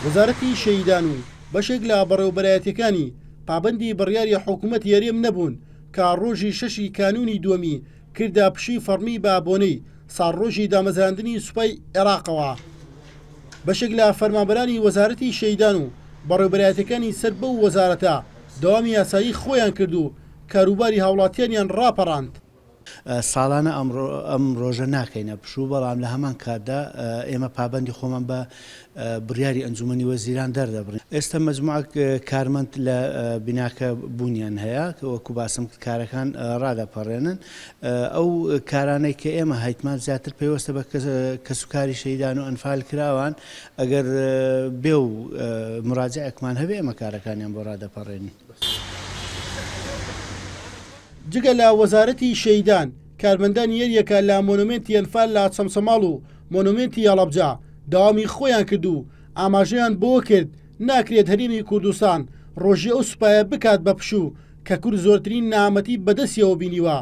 وەزارەتی شەهیدان و بەشێک لە بەڕێوەبەرایەتییەکانی پابەندی بڕیاری حکوومەتی هەرێم نەبوون کە ڕۆژی شەشی کانوونی دووەمی کردە پشووی فەڕمی بە بۆنەی ساڵڕۆژی دامەزراندنی سوپای عێراقەوە. بەشێک لە فەرمانبەرانی وەزارەتی شەهیدان و بەڕێوەبەرایەتییەکانی سەر بەو وەزارەتە دەوامی یاسایی خۆیان کرد و کاروباری هاوڵاتیانیان ڕاپەڕاند. ساڵانە ئەم ڕۆژە ناکەینە پشوو، بەڵام لە هەمان کاتدا ئێمە پابەندی خۆمان بە بڕیاری ئەنجومەنی وەزیران دەردەبڕین. ئێستا مەجموعەک کارمەند لە بیناکە بوونیان هەیە، وەکو باسم کرد کارەکان ڕادەپەڕێنن. ئەو کارانەی کە ئێمە هەیتمان زیاتر پەیوەستە بە کەسوکاری شەهیدان و ئەنفالکراوان، ئەگەر بێ و مراجعێکمان هەبێ ئێمە کارەکانیان بۆ ڕادەپەڕێنین. جگە لە وەزارەتی شەهیدان، کارمەندانی هەریەکە لە مۆنۆمێنتی ئەنفال لە چەمچەماڵ و مۆنۆمێنتی هەڵەبجە دەوامی خۆیان کرد و ئاماژەیان بەوە کرد ناکرێت هەرێمی کوردستان ڕۆژی ئەو سوپایە بکات بە پشوو کە کورد زۆرترین نەهامەتی بەدەستیەوە بینیوە.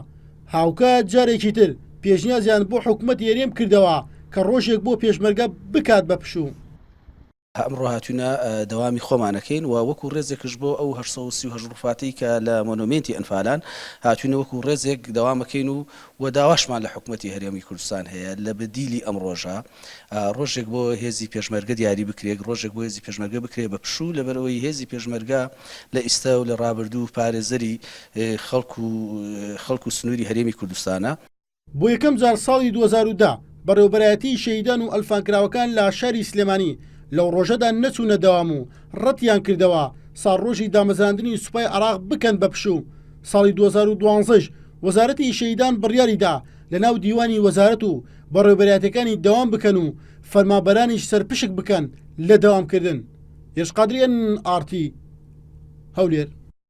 هاوکات جارێکی تر پێشنیازیان بۆ حکومەتی هەرێم کردەوە کە ڕۆژێک بۆ پێشمەرگە بکات بە پشوو. ئەمڕۆ هاتوینە دەوامی خۆمان ئەکەین و وەکو ڕێزێکش بۆ ئەو 838 ڕوفاتەی کە لە مۆنۆمێنتی ئەنفالان هاتوینە وەکو ڕێزێک دەوام ئەکەین و و داواشمان لە حکومەتی هەرێمی کوردستان هەیە لە بەدیلی ئەم ڕۆژە ڕۆژێک بۆ هێزی پێشمەرگە دیاری بکرێت ڕۆژێک بۆ هێزی پێشمەرگە بکرێ بە پشوو لەبەرئەوەی هێزی پێشمەرگە لە ئیستا و لە ڕابردوو پارێزەری خەڵک و خەڵک و سنووری هەرێمی کوردستانە. بۆ یەکەم جار ساڵی 2010 بەڕێوەبەرایەتیی شەهیدان و ئەلفانکراوەکان لە شاری سلێمانی لەو ڕۆژەدا نەچوونە دەوام و ڕەتیان کردەوە ساڵڕۆژی دامەزراندنی سوپای عێراق بکەن بە پشوو. ساڵی 2012 یش وەزارەتی شەهیدان بڕیاریدا لەناو دیوانی وەزارەت و بەڕێوەبەرایەتیەکانی دەوام بکەن و فەرمانبەرانیش سەرپشک بکەن لە دەوامکردن. هێرش قادری ئێن ئاڕ تی، هەولێر.